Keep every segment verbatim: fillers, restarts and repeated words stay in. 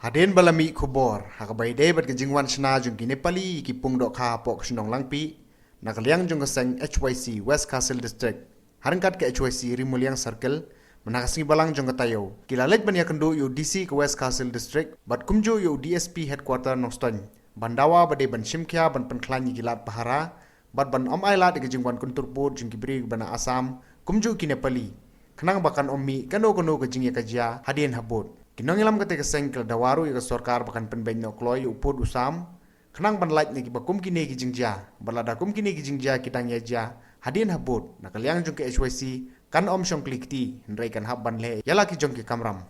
Hadien ba la mih khubor ha kaba ïadei bad ka jingwan shna jong ki Nepali ïa ki pung dohkha hapoh ka shnong Langpih, na ka liang jong ka seng H Y C West Khasi Hills District, ha ryngkat ka H Y C Ri Muliang Circle, mynha ka sngi Balang jong ka taïew, ki la leit ban ïakynduh ïa u D C ka West Khasi Hills District bad kumjuh ïa u D S P Headquarter Nongstoiñ, ban dawa ba dei ban shim khia ban pynkhlaiñ ïa ki lad pahara bad ban ym ailad ïa ka jingwan kyntur pud jong ki briew kiba na Assam kumjuh ki Nepali, khnang ba kan ym mih kano kano ka jingïakajia hadien habud. Ki nongïalam katei ka seng ki la dawa ruh ïa ka sorkar ba kan pynbeit noh kloi ïa u pud u sam, khnang ban lait na kiba kum kine ki jingjia, bad lada kum kine ki jingjia ki dang ïa jia hadien habud, na ka liang jong ka H Y C kan ym shong kli kti, hynrei kan hap ban leh ïa la ki jong ki kamram.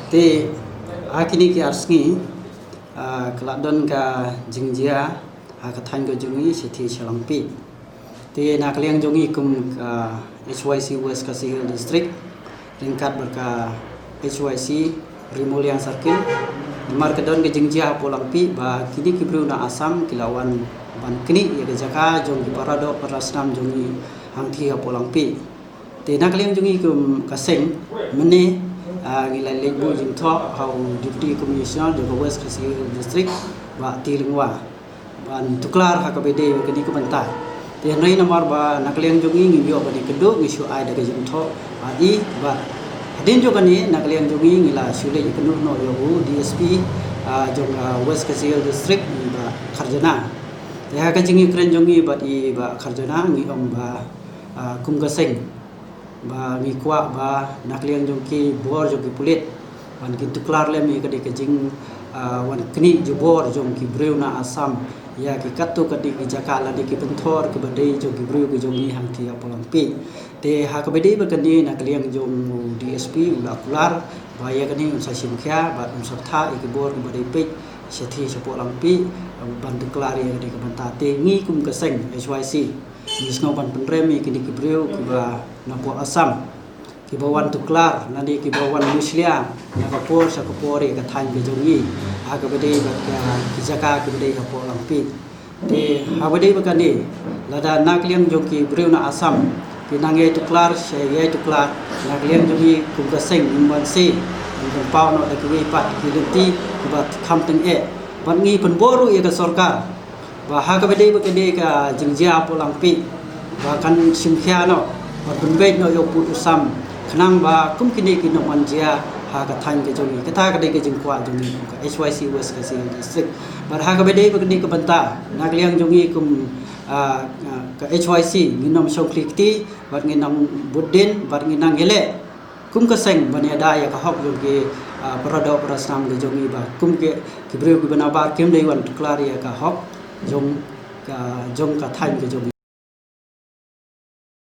Te ha kine ki ar sngi, ah, ka la don ka jingjia ha ka thaiñ ka jong ngi shathie sha Langpih. Te na ka liang jong ngi kum ka H Y C West Khasi Hills District, ryngkat bad ka H Y C Ri Muliang Circle, namar ka don ka jingjia hapoh Langpih ba kine ki briew na Assam ki la wan ban knieh ïa ka jaka jong ki para doh para snam jong ngi hangthie hapoh Langpih. Te na ka liang jong ngi kum ka seng mynne, ah, ngi la leit buh jingthoh ha u Deputy Commissioner jong ka West Khasi Hills District, Bah T Lyngwa, ban tuklar ha kaba ïadei bad kane ka bynta. Te hynrei namar ba na ka liang jong ngi ngim ïoh ban ïakynduh, ngi shu ai da ka jingthoh ha i, bad hadien jong kane na ka liang jong ngi ngi la shu leit ïakynduh noh ïa u D S P, ah, jong, ah, West Khasi Hills District, i Bah Kharjana. Te ha ka jingïakren jong ngi bad i Bah Kharjana ngi ong ba, ah, kum ka seng ba ngi kwah ba na ka liang jong ki bor jong ki pulit ban kin tuklar lem ïa kane ka jing, ah, wan knieh jubor jong ki briew na Assam ïa ki katto katne ki jaka lane ki pynthor kiba dei jong ki briew ki jong ngi hangthie hapoh Langpih. Te ha kaba ïadei bad kane na ka liang jong u D S P u la kular ba ïa kane un sa shim khia bad un sa bthah ïa ki bor kiba dei peit shathie shapoh Langpih, ah, ban tuklar ïa kane ka bynta. Te ngi kum ka seng H Y C ngi sngew ban pynrem ïa kine ki briew kiba napoh Assam kiba wan tuklar lane kiba wan mushlia na ka por sha ka por ïa ka thaiñ ka jong ngi ha kaba ïadei bad ka, ki jaka kiba dei hapoh Langpih. Te ha kaba ïadei bad kane, lada na ka liang jong ki briew na Assam ki nang ïai tuklar sha ïai tuklar, na ka liang jong ngi kum ka seng ngim banse ban pynpaw noh da kiwei pat ki lynti kiba kham tyngeh. Bad ngi pynbor ruh ïa ka sorkar ba ha kaba ïadei bad kane ka jingjia hapoh Langpih ba kan shim khia noh ban pynbeit noh ïa u pud u sam, khnang ba kum kine kin ym jia ha ka thaiñ ka jong ngi. Kata ka dei ka jingkwah jong ngi kum ka H Y C West Khasi Hills District. Bad ha kaba ïadei bad kane ka bynta na ka liang jong ngi kum, ah, ah, ka H Y C ngin ym shong kli kti bad ngin nang bud dien bad ngin nang ïaleh kum ka seng ban ïada ïa ka hok jong ki, ah, para doh para snam ka jong ngi, ba kum ki, ki briew kiba nabar kim dei wan tuklar ïa ka hok jong ka, jong ka thaiñ ka jong ngi.